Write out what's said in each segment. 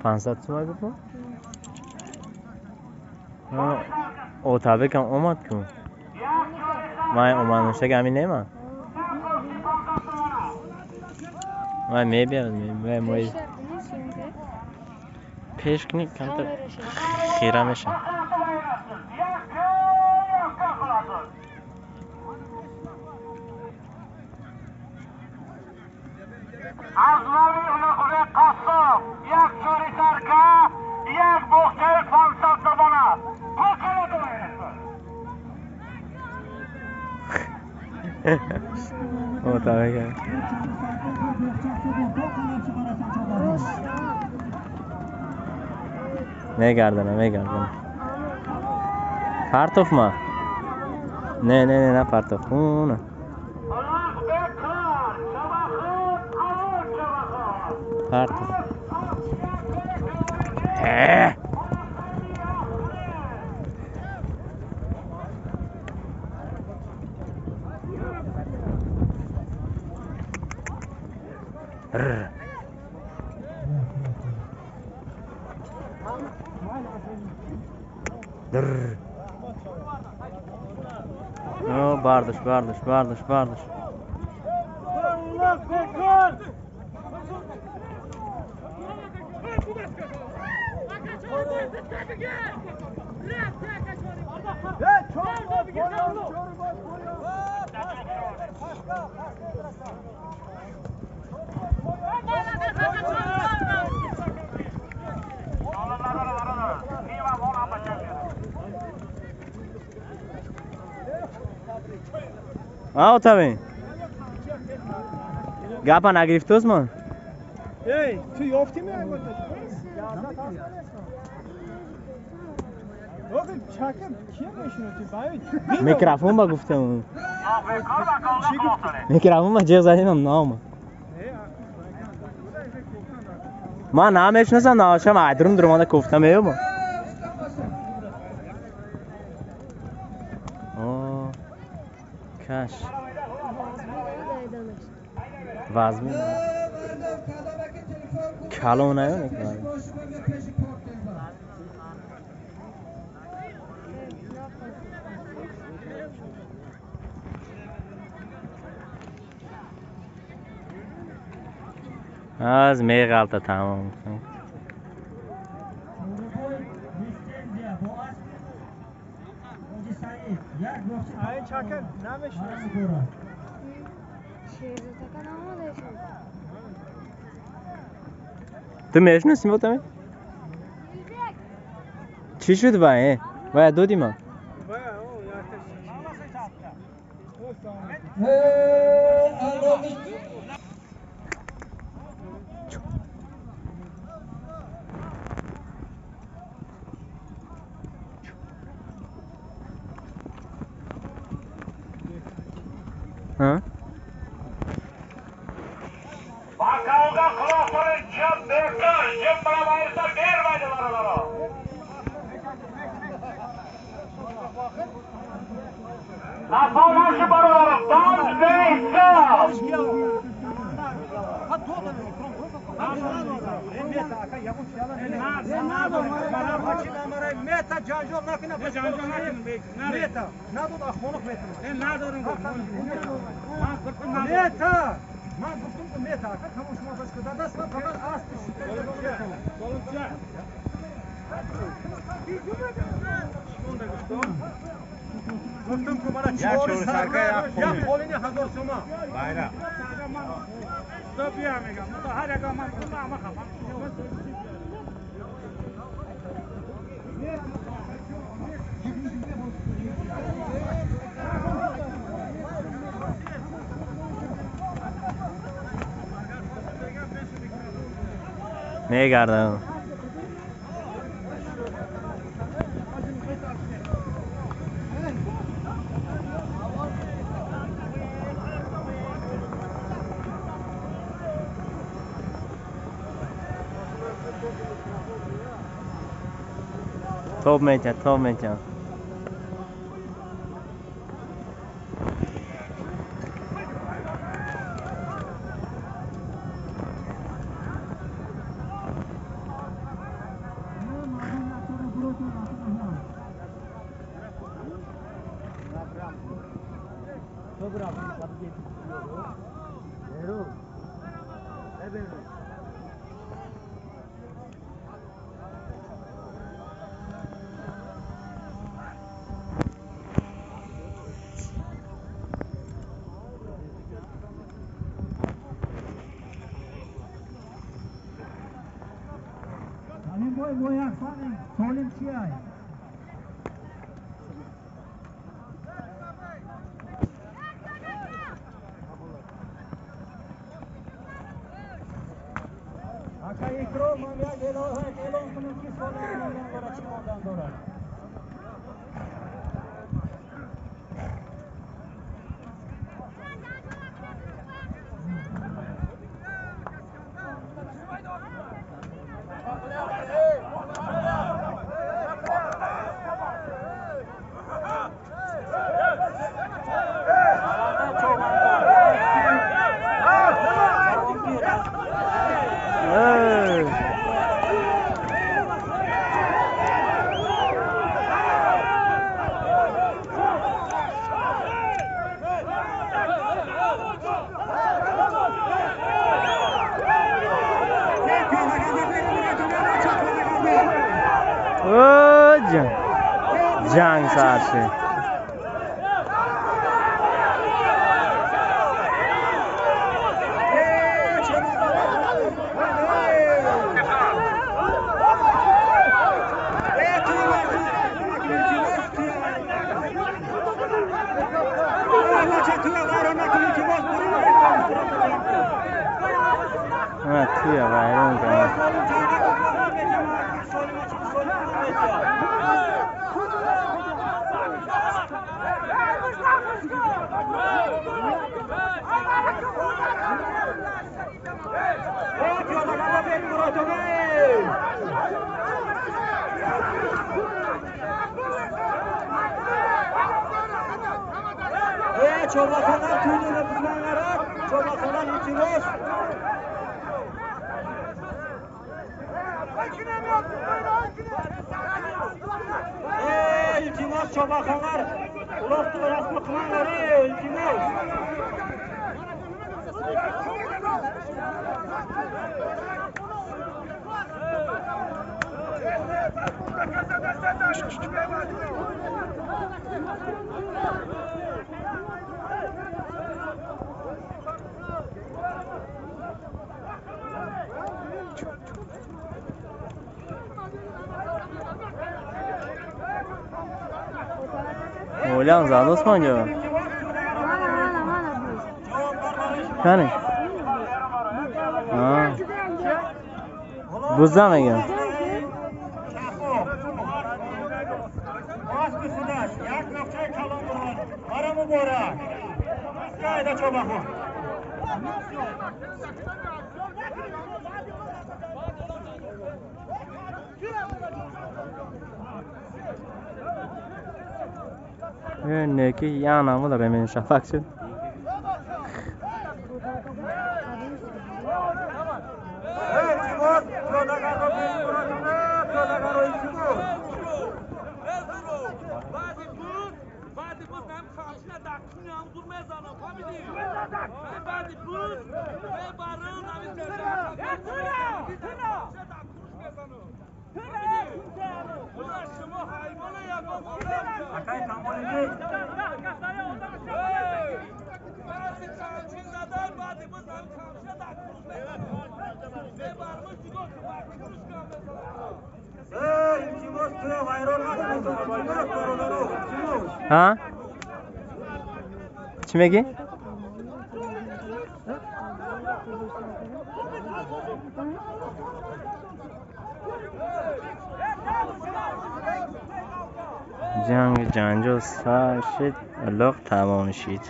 500 сӯма гуфтам? Отабекам омад ку. Ман омадношага ҳамин нема? Ман мебиёд, май пеш кунӣ камтар хира мешавад. از نامی اولوغبek Qassob як чори сарка, як боғчаи 500 сомона. Отабек. Мегардана, мегардана. Партоф ма? Не, не, не, на партоф. Уна. Партоф. Рр. Др. О, бардаш, бардаш, бардаш, бардаш. А, Отавин. Гапа нагирифтоз ман? Эй, ту ёфтӣ меагота? Микрофон ба гуфтам. Микрофон ба ҷеғ задимам наомад. Ман намешиносам, наошам айдрум дуромада кофта меёбам. О, каш. Вазмин. Калон наёне. Аз меғалта тамом. Ту мешиносӣ Отамин? Чӣ шуд вай? Вай додӣ ман? Ҳа? Мегардам. Тоб метиҳад, тоб метиҳад. Jang sarshi. Ha, tuya vayron qildi. Çobaxanar tüylü buzmanlara, çobaxanar iltimos. İltimos çobaxanar, uloqni rasmi qilmanglar, iltimos. O'ylan zad Osmonga. Qani? Ha. Buzdan ekan. Neki yana mı da benim şafakçı. Ha? Çimegi? Jang janjal sar shid uloq tamom shid.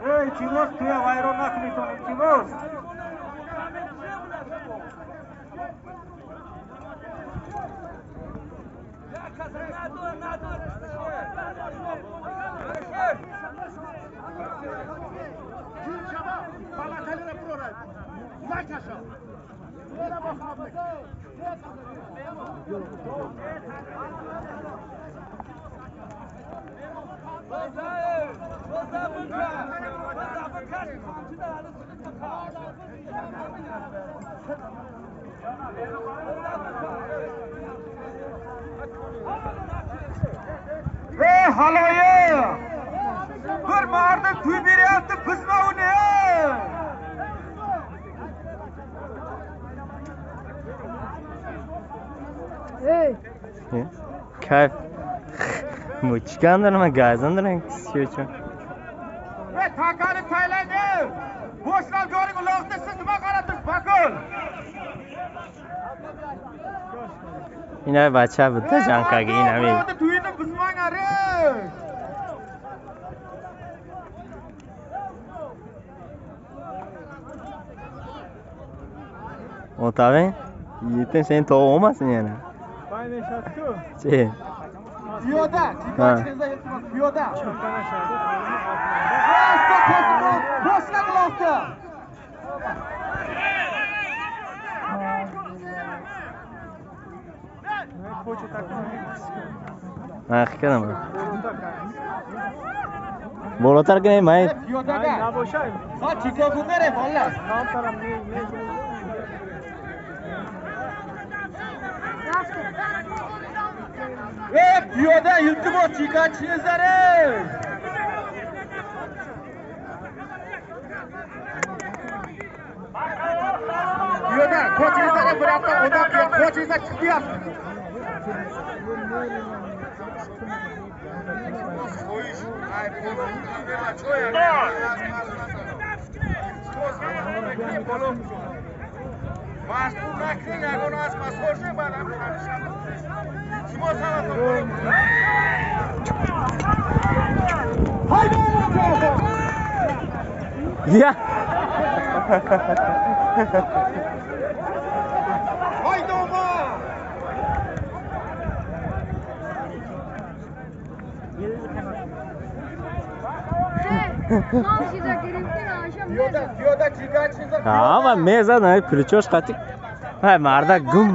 Ey, iltimos, tuya vayron nakuni, iltimos. Ey haloyi! Bir marda to'y beryapti, buzma uni. Ey. Kayf. Muchkandirmi, gazandirmi uchun. Ey takani taylaydi. Bo'shlab joring uloqni siz nima qaratasiz, bakul? Ina bacha bitta jankaga inami. To'yini buzmanglar. Otavi, yetin sen tovuq olmasin yana. Chi? Piyoda, piyoda. Boshla uloqni. Mana. Bolotar ke mai. Piyodaga. Ha, chika bugare bolla. Ey, piyoda iltimos, chikachingizlar. Piyoda, ko'chingizlar bir hafta odam ko'chingizlar chiqyapti. Ya. Ha, va mezad, плечош qattiq. Ha, marda gum.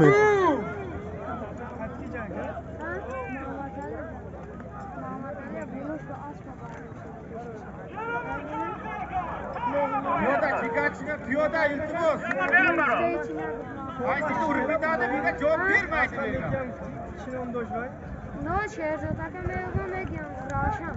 Piyoda iltimos. Qaysi urib ketadi, menga javob bermaydi menga. No, Sherzod aka mevzu megan, Ravshan.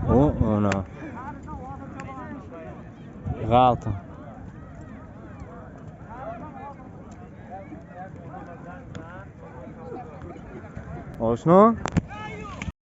O, ona. G'alti. Oshno?